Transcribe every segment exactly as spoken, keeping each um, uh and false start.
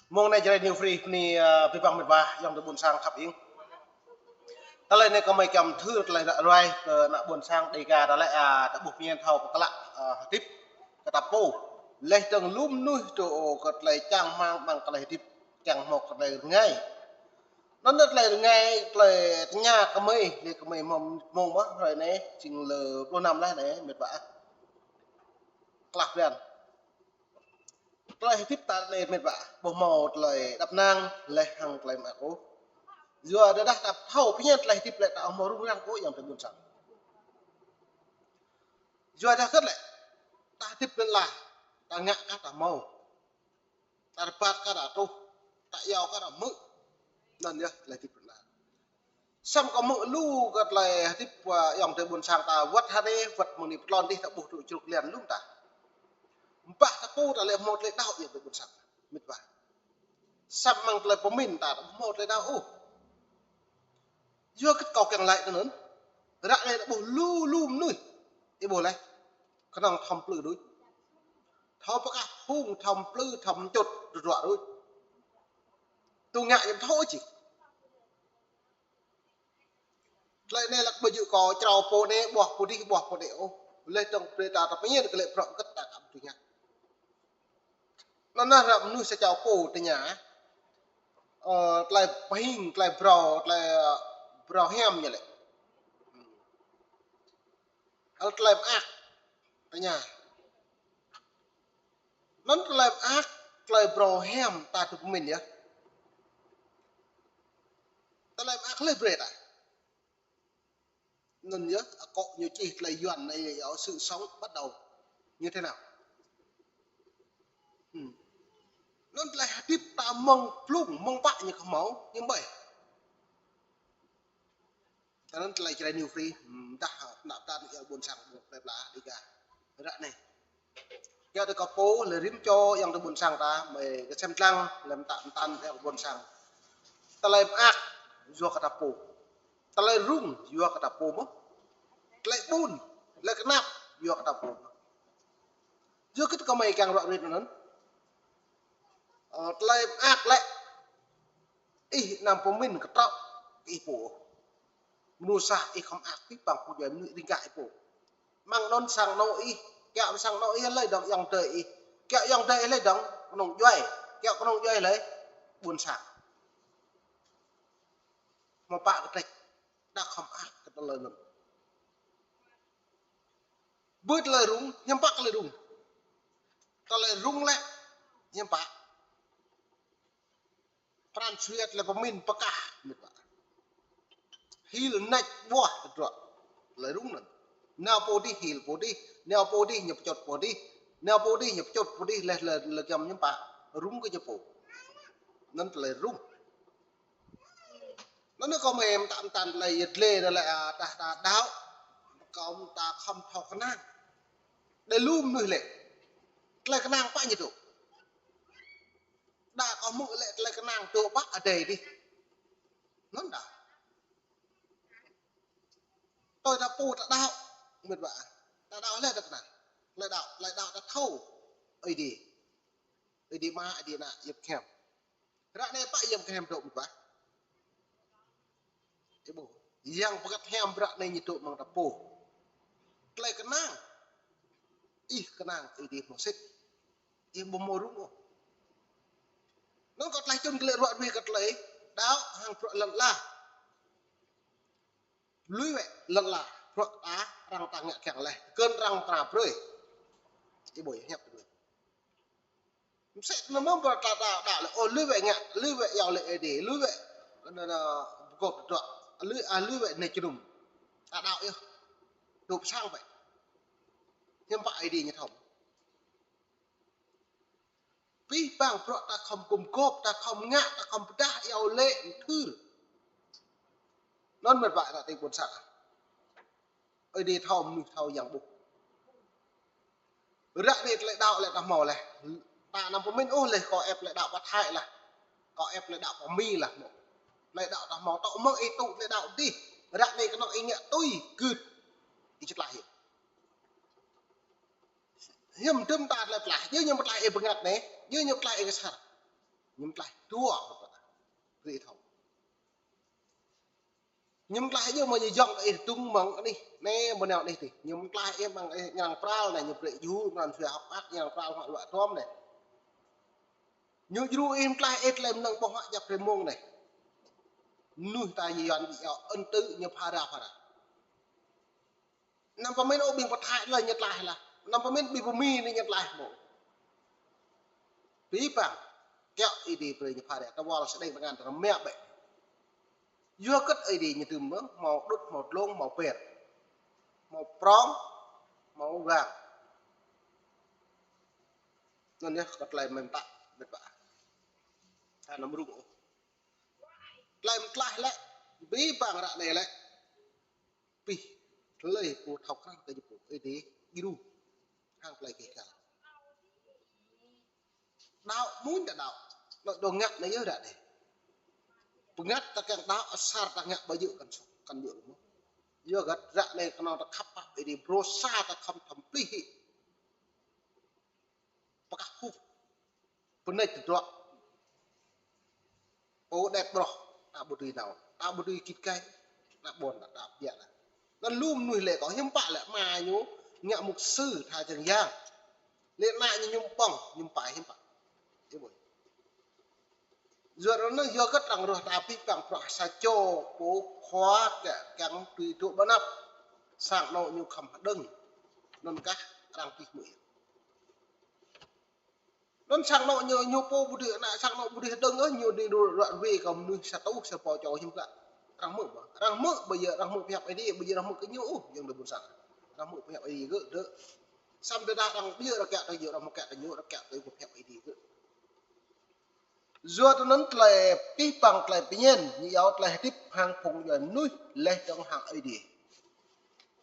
Mông anai Jrai New Free bơni, ơ, abih bang met wa, ayŏng adơi ƀuôn sang khăp ing. Tơlơi anai kâo mơi kiăng thâo tơlơi ră ruai kơ ană ƀuôn sang Dêga ta lĕ, ơ, ta ƀuh pơñen thâo pơklă, ơ, hơdip kơ ta pô. Laih dơ̆ng lu mơnuih truh kơ tơlơi čang rơmang ƀing tơlơi hơdip, kiăng hmâo tơlơi rơngai. Anŭn tơlơi rơngai, tơlơi tơña kơ mơi, laih kơ mơi mơ̆ng, mơ̆ng mơ̆ hrơi anai, jing lơ pluh năm laih anai, met wa. Klah blan. Tơlơi hơdip ta anai met wa, ƀu hmâo tơlơi đăp năng, laih hăng tơlơi mơak ôh. Yua dah ta thâo pơñen tơlơi hơdip lĕ ta ƀu hmâo rŭng răng ôh ayŏng adơi ƀuôn sang. Yua dah kơ lĕ, ta hơdip lĕ lah, ta ngă kah ta hmâo. Ta rơbat kah ta truh, ta iâu kah ta hmư̆. Anŭn yơh tơlơi hơdip lĕ lah. Samơ̆ kâo hmư̆ lu kơ tơlơi hơdip, ơ, ayŏng adơi ƀuôn sang ta wơ̆t hrơi anai, wơ̆t mơ̆ng anai pơtlôn dih ta ƀuh truh čruk lian lŏm ta. Ƀah ta pô ta lĕ hmâo tơlơi đaŏ ayŏng adơi ƀuôn sang. Met wa. Samơ̆ mơ̆ng tơlơi pơmĭn ta ta ƀu hmâo tơlơi đaŏ ôh. Yua kơ kâo kiăng laĭ tui anŭn. Ră anai ta ƀuh lu lu mơnuih. Ih ƀuh laih. Kơnơ̆ng thâo plư đôč. Thâo pơkah phung, thâo plư, thâo čut, tơdruă đôč. Tŭ ngă yơh thâo či. Tơlơi anai lăk ƀu djơ̆ kâo črâo pô anai, ƀuh pô dih, ƀuh pô anai ôh. Laih dơ̆ng brơi ta ta pơñen kơ lĕ prŏng kơ ta kăm tui ngă. Anŭn yơh ră mơnuih sa črâo pô tơña. Ơ, tơlơi pơhing, tơlơi phrâo, tơlơi, ơ, phrâo hiam ñu lĕ. Ơ, tơlơi mơak tơña. Anŭn tơlơi mơak, tơlơi phrâo hiam ta tŭ pơmĭn yơh. Tơlơi mơak laih brơi ta. Anŭn yơh, akŏ ñu čih tơlơi Yuan anai yơh, sự sống bắt đầu như thế nào. Hmm. Anŭn tơlơi hơdip ta mơ̆ng blung, mơ̆ng pă ñu kơ hmâo, ñu ƀai. Tơl anŭn tơlơi Jrai New Free, hmm, dah, ơ, ană bơtan ayŏng ƀuôn sang, ƀuôn plơi pla Dêga. Ră anai. Kiăng tơ kơ pô, lĕ rĭm čô ayŏng adơi ƀuôn sang ta, mơi kơsem lăng, lĕ mơta mơtan ayŏng ƀuôn sang. Tơlơi mơak, yua kơ ta pô. Tơlơi rŭng, yua kơ ta pô mơ̆n. Tơlơi ƀun, tơlơi kơnap, yua kơ ta pô mơ̆n. Yua kơ tơ kơ mơi kiăng ruă rit anŭn. Ơ, tơlơi mơak lĕ. Ih anăm pơmĭn kơtrŏ, ih pô. Mơnuih sa ih khŏm mơak, ih păng pô djuai mơnuih ring gah ih pô. Mơ̆ng anŭn sang anŏ ih, kiăng sang anŏ ih lĕ dơ̆ng ayŏng adơi ih. Kiăng ayŏng adơi ih lĕ dơ̆ng kơnung djuai, kiăng kơnung djuai lĕ ƀuôn sang. Mơ̆ pă kơtrĕč, đah khŏm mơak kơ tơlơi anŭn. Ƀơi tơlơi rŭng, hiam pă tơlơi rŭng. Tơlơi rŭng lĕ, hiam pă. Pran jua tơlơi pơmĭn pơkah, met wa. Hil nač ƀuah tơdruă. Tơlơi rŭng anŭn. Nao pô dih hil pô dih, nao pô dih ñu pơčut pô dih, nao pô dih ñu pơčut pô dih, laih, laih, laih giăm ñu pă rŭng kơ ñu pô. Anŭn tơlơi rŭng. Anŭn kơ mơi mơta mơtan tơlơi yơh lĕ, lĕ, ơ, ta, ta đaŏ. Kơ ta khŏm thâo kơnang. Đơi lu mơnuih lĕ. Tơlơi kơnang pă ñu tŭ. Đa kơ hmư̆ lĕ tơlơi kơnang tŭ pă adai dih. Anŭn đa. Tui ta pô ta đaŏ, met wa. Ta đaŏ lĕ ta kơnang. Tơlơi đaŏ, tơlơi đaŏ ta thâo. Ơi Adai. Ơi Adai Ama, Ơi Adai Ană, Yang Bơngăt Hiam. Ră anai pă Yang Bơngăt Hiam dŏ met wa. Ih ƀuh. Yang Bơngăt Hiam ră anai ñu dŏ amăng ta pô. Tơlơi kơnang. Ih kơnang Ơi Adai hmâo sĭt. Ih ƀu hmâo rŭng ôh. Anŭn kơ tơlơi čun kơ lĕ ruă ruih kơ tơlơi đaŏ hăng bruă lŏn ala. Lui wĕ lŏn ala, bruă ta, arăng ta ngă kiăng laih. Kơn arăng ta brơi. Ih ƀuh hiăp tui. Msĕ anŭn mơ̆n bruă ta đaŏ, đaŏ lĕ, ơ, lui wĕ ngă, lui wĕ iâu laĭ Ơi Adai, lui wĕ, anŭn, anŭn, pơgop tơdruă, lui, ơ, lui wĕ nĕ jơnum. Ta đaŏ yơh. Dŏ pơ sang wĕ. Hiam pă Ơi Adai ñu thâo. Abih bang bruă ta khŏm gum gop, ta khŏm ngă, ta khŏm pơdah iâu laĭ mơthưr. Anŭn met wa ta tơlơi ƀuôn sang. Ơi Adai thâo mơnuih thâo yang ƀuh. Ră anai tơlơi đaŏ lĕ ta hmâo laih. Ta anăm pơmĭn ôh laih kâo ĕp tơlơi đaŏ pơ Thái lah. Kâo ĕp tơlơi đaŏ pơ Mi lah mơ̆. Tơlơi đaŏ ta hmâo tŏ mơ̆ng ih tŭ tơlơi đaŏ dih. Ră anai kơnơ̆ng ih ngă tui gưt. Ih či tlaih hiư̆m. Hiư̆m dơ̆m ta tlaih tlaih. Yua ñu pơtlaih ih bơngăt anai. Yua ñu pơtlaih ih kơsar. Ñu mơtlaih dua, brơi ih thâo. Ñu mơtlaih yơh mơ̆ ñu yŏng ih tơdŭng mơ̆ng anih, anai mơ̆ nao anih tih. Ñu mơtlaih ih mơ̆ng ih ñang pral anai, ñu brơi djru mơ̆n sui hŏk ăt, ñang pral hŏk luă tuăm anai. Ñu djru ih mơtlaih ih tơlơi mơnơ̆ng ƀơ̆ng huă djăp hrơi mông anai. Mơnuih ta ñu Yuan ƀu iâu ân tứ ñu phara phara. Anăm pơmĭn ôh ƀing pơthai lah ñu tlaih lah. Anăm pơmĭn ƀing pơmi anai ñu tlaih mơ̆. Abih bang kiaŏ Ơi Adai brơi ñu phara, tơwăl sơđeng tơngan tơngan mă bĕ. Yua hơget Ơi Adai ñu tŭ mơ̆, hmâo đŭt, hmâo dlông, hmâo ber. Hmâo prong, hmâo wang. Anŭn yơh kơ tơlơi mơ̆n ta, mĕt wa. Ta anăm rŭng ôh. Tơlơi mơtlaih lĕ, abih bang ră anai lĕ. Abih, tơlơi pô thâo krăn kơ ñu pô, Ơi Adai, djru. Hăng tơlơi kơ găl. Đaŏ mơ̆n ta đaŏ. Lŏ dŏ ngă anai yơh ră anai. Pơngăt ta kiăng đaŏ, asar ta ngă ƀu djơ̆ kăn sŏk, kăn djơ̆ mơ̆. Yua hơget ră anai kơnơ̆ng ta khăp pap Ơi Adai, brơi sa ta khŏm thâo plih hĭ. Pơkah pŭ. Pơnĕč tơdruă. Pô đet broh, ta ƀu dưi nao, ta ƀu dưi git gai, ta ƀôn, ta, ta biă lah. Anŭn lu mơnuih lĕ kâo hiư̆m pă lĕ ama ñu ngă mục sư tha čang yang. Lĕ ană ñu ñu ƀơ̆ng, ñu pai hiư̆m pă. Ih ƀuh. Yua anŭn yua hơget arăng ruah ta abih bang bruă sa čô pô khua kơ kiăng tui tŭ ƀơi anăp. Sang anŏ ñu khŏm hơđơ̆ng. Anŭn kah arăng abih mơ̆. Anŭn sang anŏ ñu, ñu pô ƀu dưi, ană sang anŏ ƀu dưi hơđơ̆ng ôh, ñu dưi ruă ruai kơ mơnuih sa rơtuh sa rơbâo čô hiư̆m pă. Arăng hmư̆ ƀă. Arăng hmư̆ ƀă yơh, arăng hmư̆ pơhiăp Ơi Adai, ƀu djơ̆ arăng hmư̆ kơ ñu ôh, ayŏng adơi ƀôn sang. Arăng hmư̆ pơhiăp Ơi Adai gơ̆, dơ̆. Samơ̆ tơdah arăng ƀiă arăng kiaŏ kơ ñu, arăng hmư̆ kiaŏ kơ ñu, arăng kiaŏ kơ pơhiăp Ơi Adai gơ̆. Yua tui anŭn tơlơi abih bang tơlơi pơñen, ñu iâu tơlơi hơdip hăng phung djuai mơnuih, laih dơ̆ng hăng Ơi Adai.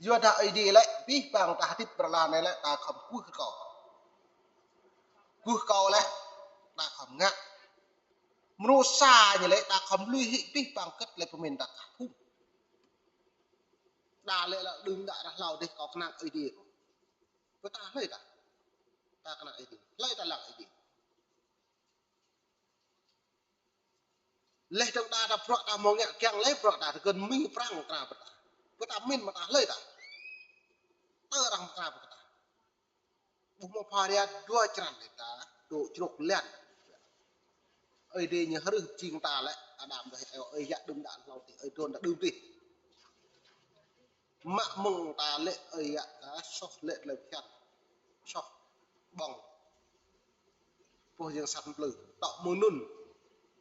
Yua dah Ơi Adai lĕ, abih bang ta hơdip pơ ala anai lĕ, ta khŏm kuh kơ kâo. Kuh kâo lĕ, ta khŏm ngă. Mơnuih sa ñu lĕ, ta khŏm lui hĭ abih bang hơget tơlơi pơmĭn ta kah phung. Đa lĕ lă đưm đă rah hlâo dêh kâo kơnang Ơi Adai kâo. Pơ ta hlơi ta. Ta kơnang Ơi Adai. Hlơi ta lăng Ơi Adai. Laih dơ̆ng đa ta bruă ta hmâo ngă kiăng laih bruă ta tơgơ̆n mi prăng kơna pơ ta. Pơ ta min mă ta hlơi ta. Tơ arăng kơna pơ ta. Ƀuh mơ̆ phara dua črăn lĕ ta, dŏ črôk lăn. Ơi Adai ñu hrih jing ta lĕ, Adam dah eo, ơi yă đưm đă hlâo tih, ơi dron ta đưm tih. Mă mơ̆ng ta lĕ ơi yă ta soh lĕ tơlơi phiăn. Soh ƀơ̆ng. Pô yang sat plư. Tŏ mơ̆ng anŭn.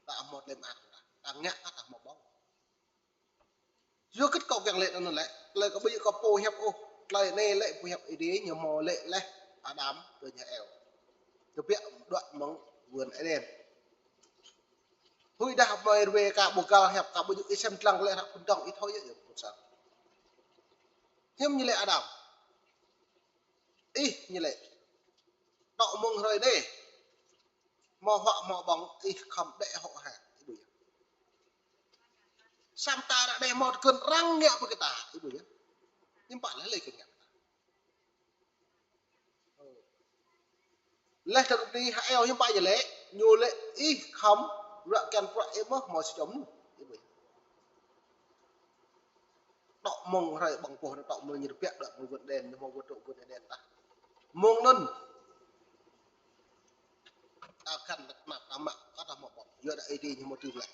Ta hmâo tơlơi mơak ta. Ta ngă ta hmâo ƀơ̆ng. Yua hơget kâo kiăng lĕ anŭn lĕ. Tơlơi kâo ƀu djơ̆ kơ pô hiăp ôh. Tơlơi anai lĕ pô hiăp Ơi Adai ñu hmâo lĕ laih Adam tơ ñu Eo. Tơbiă đuaĭ mơ̆ng vườn Êđen. Huĭ dah mơi rue ka ƀu găl hiăp ka ƀu djơ̆ ih sem lăng lĕ hră phŭn dơ̆ng ih thâo yơh, yơh, phŭn sang. Hiư̆m ñu lĕ Adam. Ih ñu lĕ. Tŏ mơ̆ng hrơi anai. Hmâo huă hmâo ƀơ̆ng ih khŏm đĕ hŏ ha. Ih ƀuh yơh. Samơ̆ ta ră anai hmâo tơgơ̆n arăng ngă pơ kơ ta. Ih ƀuh yơh. Hiư̆m pă lĕ lĕ kơ ngă pơ ta. Laih dơ̆ng anai hă eo hiư̆m pă ñu lĕ, ñu lĕ ih khŏm ruă kiăng bruă ih mơ̆ hmâo sa čô mơnuih. Ih ƀuh. Tŏ mơ̆ng hrơi ƀơ̆ng pô, tŏ mơ̆ng ñu tơbiă đuaĭ mơ̆ng vườn Êđen, ñu hmâo vườn tŏ vườn Êđen ta. Mơ̆ng anŭn. Ta khăn ta kơnăp ta mă, kơ ta hmâo ƀơ̆ng. Yua dah Ơi Adai ñu hmâo tŭ lĕ.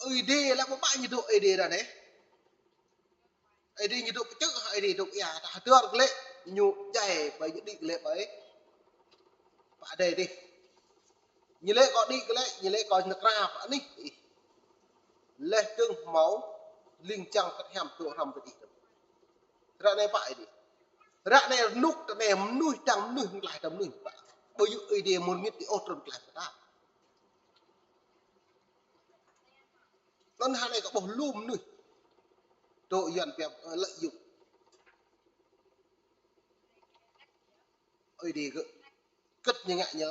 Ơi Adai lĕ ƀu ƀă ñu dŏ Ơi Adai ră anai. Ơi Adai ñu dŏ pơčơ̆ hă Ơi Adai dŏ ia, ta hơdơr glaĭ, ñu djai ƀơi ñu đĭ glaĭ ƀơi. Pă adai dih. Ñu lĕ kơ đĭ glaĭ, ñu lĕ kơ nơkra pơ anih. Laih dơ̆ng hmâo, ling jang kơt hiam dŏ hrŏm kơ đĭ. Ră anai pă Ơi Adai. Ră anai rơnŭk tơ anai mơnuih dang mơnuih mơklaih dang mơnuih pă. Ƀu djơ̆ Ơi Adai mơ̆n ngit ti ôh trŭn klaih pơ ta. Anŭn hă anai kơ ƀuh lu mơnuih. Dŏ Yuan pơhiăp, ơ, lợi dụng. Ơi Adai gơ̆. Kơ̆t ñu ngă ñu.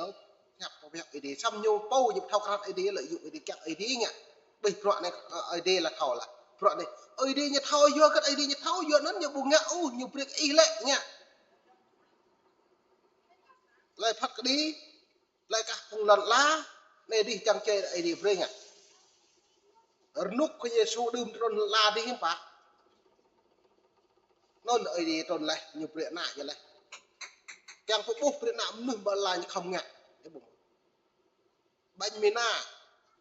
Hiăp kơ pơhiăp Ơi Adai. Samơ̆ ñu pô ñu thâo krăn Ơi Adai lợi dụng Ơi Adai kiăng Ơi Adai ngă. Ƀơi bruă anai, ơ, Ơi Adai lah thâo lah. Bruă anai. Ơi Adai ñu thâo yua hơget Ơi Adai ñu thâo yua anŭn ñu ƀu ngă ôh ñu brơi kơ ih lĕ ngă. Tơlơi phat kơđi. Tơdah kah phung lŏn ala, anai dih čang čê Ơi Adai brơi ngă. Rơnŭk kơ Yêsu đưm trŭn lŏn ala dih hiư̆m pă. Anŭn Ơi Adai trŭn laih, ñu brơi ană ñu laih. Kiăng pơƀuh brơi ană mơnuih ƀơi lŏn ala ñu khŏm ngă. Ƀañ mơna,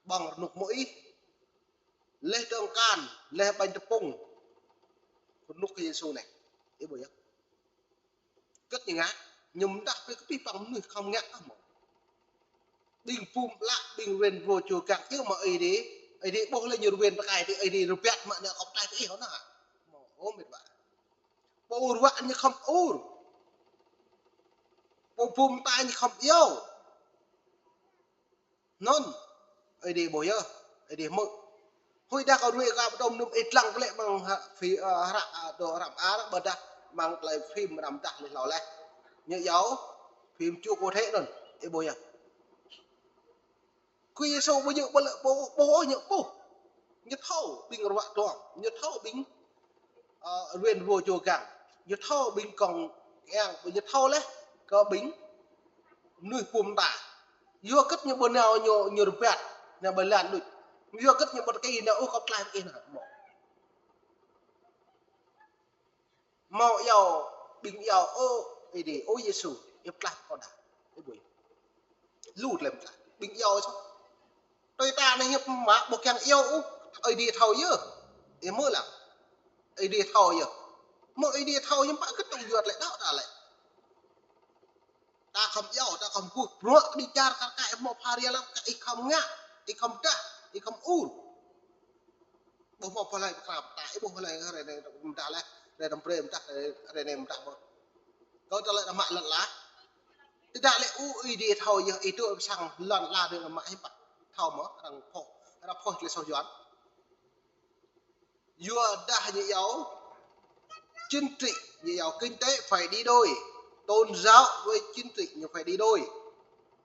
ƀơ̆ng rơnŭk Môis, laih dơ̆ng akan, laih ƀañ tơpŭng. Rơnŭk kơ Yêsu anai. Ih ƀuh yơh. Hơget ñu ngă, ñu mơdah brơi kơ abih bang mơnuih khŏm ngă kah mơ̆. Ƀing bum ƀlă, ƀing rơwen rơwo čô kiăng kiơ mơ̆ Ơi Adai, Ơi Adai ƀuh laih ñu rơwen tơkai tơ Ơi Adai rơbat mă ñu kơ pơklaih tơ ih hŏ anai. Mơ̆, ơ mĕt wa. Pô ur wă ñu khŏm ur. Pô bum ta ñu khŏm iâu. Anŭn, Ơi Adai ƀuh yơh, Ơi Adai hmư̆. Huĭ dah kơ rơwe kơ pơtŏm nŭm ih lăng kơ lĕ mơ̆ng ha-, phi-, ơ, hră, ơ, dŏ hră mơar, ƀôdah mơ̆ng tơlơi phim răm dah lĕ hlâo laih. Ñu iâu, phim Chúa Cứu Thế anŭn, ih ƀuh yơh. Khua Yêsu ƀu djơ̆ ƀu lĕ ƀuh, ƀuh ôh ñu ƀuh. Ñu thâo ƀing ruă tuang, ñu thâo ƀing, ơ, rơwen rơwo čô kiăng. Ñu thâo ƀing kông kiăng, ñu thâo laih kơ ƀing mơnuih bum ta. Yua hơget ñu ƀu nao ñu, ñu rơbat, nao ƀơi lŏn đôč. Yua hơget ñu ƀu tơki nao ôh kơ pơklaih ih anai mơ̆. Mơ̆ iâu, ƀing iâu, ơ Ơi Adai, ơ Yêsu, ih pơklaih kâo dah. Ih ƀuh. Lu tơlơi pơklaih. Ƀing iâu soh. Tui ta anai hiăp mă ƀu kiăng iâu ôh, Ơi Adai thâo yơh. Ih hmư̆ lăng. Ơi Adai thâo yơh. Mơ̆ Ơi Adai thâo hiư̆m pă kơ tŭ yua tơlơi đaŏ ta lĕ. Ta khŏm iâu, ta khŏm guh, bruă kơ đi čar kar kaĭ mơ̆ pha ria lăng, kơ ih khŏm ngă, ih khŏm dah, ih khŏm ur. Ƀuh mơ̆ pơhlai pơkra pơtă, ih ƀuh pơhlai hrơi anai mơdah laih, hrơi anăm brơi mơdah, hrơi anai mơdah mơ̆. Kâo tơlơi đah mă lŏn ala. Tơdah lĕ ơ Ơi Adai thâo yơh, ih tŭ pơsăng lŏn ala đah mă hiư̆m pă. Thâo mơ̆, arăng phoh, arăng phoh tơlơi soh Yuan. Yua dah ñu iâu chính trị, ñu iâu kinh tế phải đi đôi, tôn giáo với chính trị ñu phải đi đôi.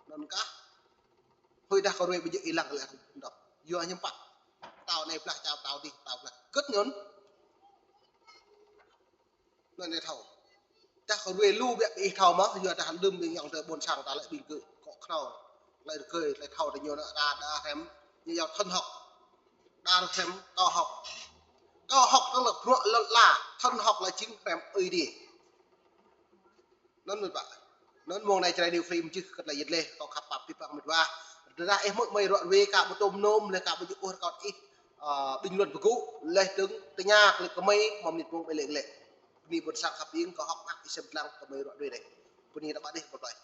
Anŭn kah, huĭ dah kơ rơwe ƀu djơ̆ ih lăng kơ lĕ đŏk. Yua hiư̆m pă. Tao anai blah, tao, tao dih, tao blah. Hơget anŭn. Anŭn anai thâo. Dah kơ rơwe lu biă ih thâo mơ̆, yua dah lơ̆m ƀing ayŏng adơi ƀôn sang ta lĕ ƀing gơ̆ kŏ khnâo. Tơlơi rơgơi, tơlơi thâo tơ ñu anŭn đa, đa hrăm, ñu iâu thần học. Đa hrăm, cao học. Cao học tức là bruă lŏn ala, thần học là chính hrăm Ơi Adai. Anŭn mơ̆ ƀă. Anŭn mông anai Jrai New Frame čih kơ tơlơi yet leh, kâo khăp pap abih bang mĕt wa. Tơdah ih hmư̆ mơi ruă rơwe ka ƀu tŭm nôm, lĕ ka ƀu djơ̆ ôh rơkâo ih, ơ, bình luận pơgŭ, laih dơ̆ng tơña kơ lĕ kơ mơi, mơ̆ mơnit mông ƀơi lĕ lĕ. Bơni ƀôn sang khăp ing, kâo hơ̆k mơak ih sem lăng kơ mơi ruă rơwe anai. Bơni ta ƀă dih, bye bye.